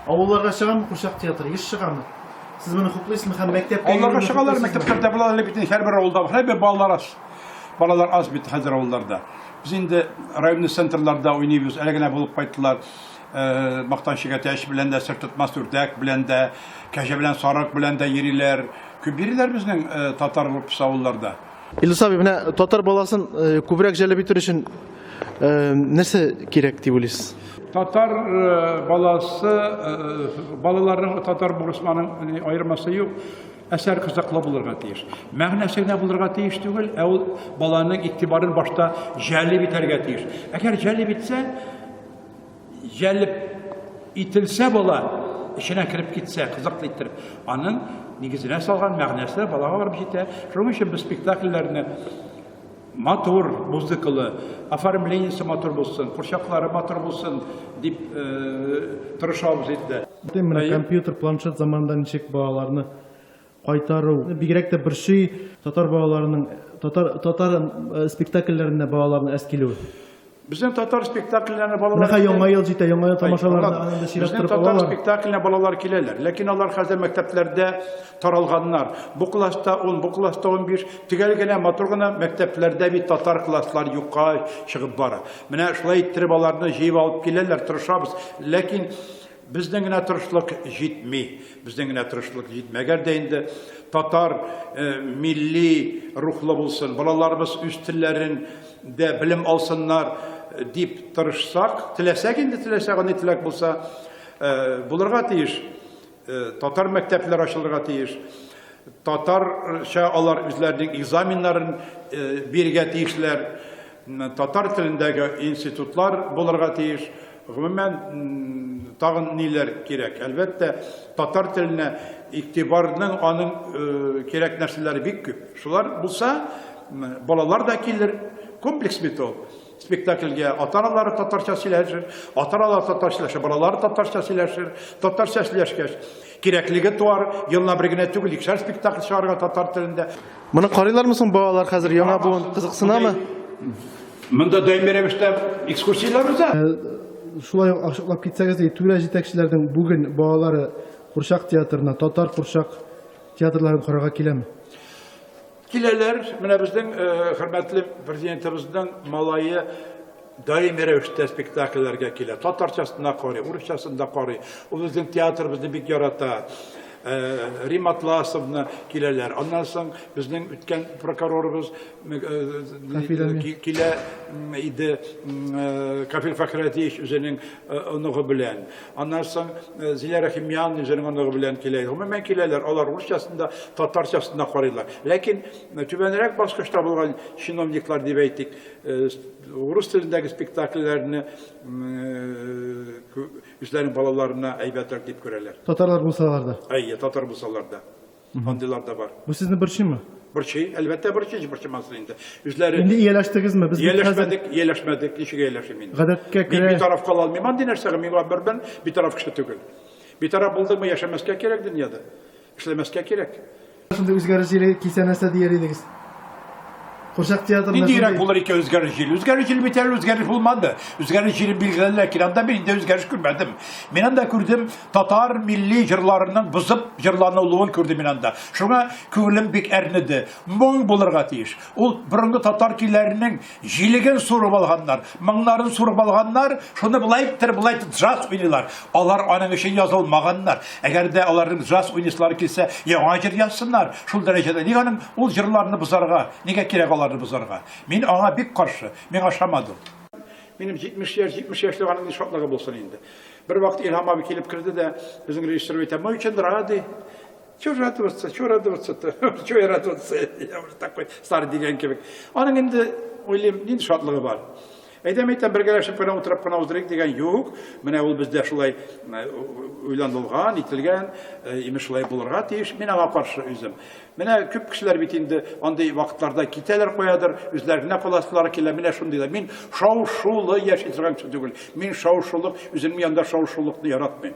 Авылларга чыгамы курчак театры? Еш чыгамы? Сез моны хуплыйсызмы һәм мәктәпкә Авылларга йөрүне чыгалар, хуплыйсызмы? мәктәпләрдә була әле бит һәрбер авылда, һәрбер балалар аз. Балалар аз бит хәзер авылларда. Без инде районный центрларда уйныйбыз, әле генә булып кайттылар. Э, Мактанчык әтәч белән дә, сер тотмас үрдәк белән дә, кәҗә белән сарык белән дә йөриләр. Күп йөриләр безнең э, татар группасы авылларда. Илдус абый, менә татар баласын э, күбрәк җәлеп итү өчен э, нәрсә кирәк дип уйлыйсыз? Татар э, баласы, балаларның татар бурысманың аермасы юк. Әсәр кызыклы булырга тиеш. Мәгънәсе генә булырга тиеш түгел, ә ул баланың игътибарын башта җәлеп итәргә тиеш. Әгәр җәлеп итсә, җәлеп ителсә бала, эченә кереп китсә, кызыклы иттереп, аның нигезенә салган мәгънәсе балага барып җитә. Шуның өчен без спектакльләрне матур музыкалы, оформлениесе матур булсын, курчаклары матур булсын дип э, тырышабыз инде. Менә компьютер, планшет заманында ничек балаларны кайтару. Бигрәк тә борчый татар балаларының татар татар э, спектакльләренә балаларның әз килүе. Безнең татар спектакльләренә балалар Менә Яңа ел җитә, Яңа ел тамашаларына анда чират Безнең торып татар алалар. спектакленә балалар киләләр. Ләкин алар хәзер мәктәпләрдә таралганнар. Бу класста 10, бу класста 15. Төгәл генә, матур гына мәктәпләрдә бит татар класслар юкка чыгып бара. Менә шулай иттереп аларны җыеп алып киләләр, тырышабыз. Ләкин безнең генә тырышлык җитми. Безнең генә тырышлык җитми. Әгәр дә инде татар э, милли рухлы булсын, балаларыбыз үз телләрен дә белем алсыннар э, дип тырышсак, теләсәк инде, теләсәк, андый теләк булса, э, булырга тиеш. Э, татар мәктәпләре ачылырга тиеш. Татарча алар үзләренең экзаменнарын бирергә тиешләр. Татар телендәге институтлар булырга тиеш. Гомумән, тагын ниләр кирәк? Әлбәттә, татар теленә игътибарның аның кирәк нәрсәләре бик күп. Шулар булса, балалар да килер. Комплекс бит ул. Спектакльгә ата-аналары татарча сөйләшер, ата-аналар татарча сөйләшер, балалар татарча сөйләшер. Татарча сөйләшкәч, кирәклеге туар, елына бер генә түгел, икешәр спектакль чыгарырга татар телендә. Моны карыйлармы соң балалар хәзер яңа буын кызыксынамы? Монда даими рәвештә экскурсияләр уза. Э, шулай ук ачыклап китсәгез, түрә җитәкчеләрнең бүген балалары курчак театрына, татар курчак театрларын карарга киләме? Киләләр. Менә безнең э, хөрмәтле президентыбызның малае даими рәвештә спектакльләргә килә. Татарчасын да карый, урысчасын да карый. Ул безнең театрыбызны бик ярата. Э, Рим Атласовны киләләр. Аннан соң безнең үткән прокурорыбыз э, килә иде Кафил Фәхрәдиевич үзенең оныгы белән. Аннан соң э, Зилә Рәхимян үзенең оныгы белән килә. Гомумән киләләр, алар русчасын да, татарчасын да карыйлар. Ләкин э, түбәнрәк баскычта булган чиновниклар дип әйтик, э, урыс телендәге спектакльләрне үзләренең балаларына әйбәтрәк дип күрәләр. Татарлар булсалар да. Әйе, татар булсалар да. Андыйлар да бар. Бу сезне борчыймы? Борчый, әлбәттә борчый, борчымасын инде. Үзләре Инде ияләштегезме? Без ияләшмәдек, ияләшмәдек. Ничек ияләшим инде? Гадәткә керә. Мин битараф кала алмыйм андый нәрсәгә, мин бердән битараф кеше түгел. Битараф булдыңмы, яшәмәскә кирәк дөньяда. Эшләмәскә кирәк. Шундый үзгәреш җиле килсә нәрсә дияр идегез? Курчак театрында Ниндирәк булыр икән үзгәреш җиле? Үзгәреш җиле бит әле үзгәреш булмады. Үзгәреш җиле билгеләнде, ләкин анда мин инде үзгәреш күрмәдем. Мин анда күрдем татар милли җырларының бозып җырланылуын күрдем мин анда. Шуңа күңелем бик әрнеде. Моң булырга тиеш. Ул борынгы татар көйләренең җилеген сурып алганнар, моңнарын сурып алганнар, шуны болай иттереп, болай итеп джаз уйныйлар. Алар аның өчен язылмаганнар. Әгәр дә аларның джаз уйныйсылары килсә, яңа җыр язсыннар. Шул дәрәҗәдә нигә аның ул җырларны бозарга? Нигә кирәк аларны бозарга? Мин аңа бик каршы. Миңа ошамады ул. Минем 70 яшь, 70 яшьлек аның ни шатлыгы булсын инде. Бер вакыт Илһам абый килеп керде дә, безнең режиссер әйтә, мы очень рады. Чего радоваться, чего радоваться-то? Чего я радоваться? Я уже такой старый дигән кебек. Аның инде уйлыйм, нинди шатлыгы бар? Әйдәм әйтәм, бергәләшеп кенә утырып кына уздырыйк дигән юк. Менә ул бездә шулай уйланылган, ителгән, имеш шулай булырга тиеш. Мин аңа каршы үзем. Менә күп кешеләр бит инде андый вакытларда китәләр каядыр, үзләренә каласылары килә. Менә шундыйлар. Мин шау-шулы яши торган кеше түгел. Мин шау-шулык, үземнең янында шау-шулыкны яратмыйм.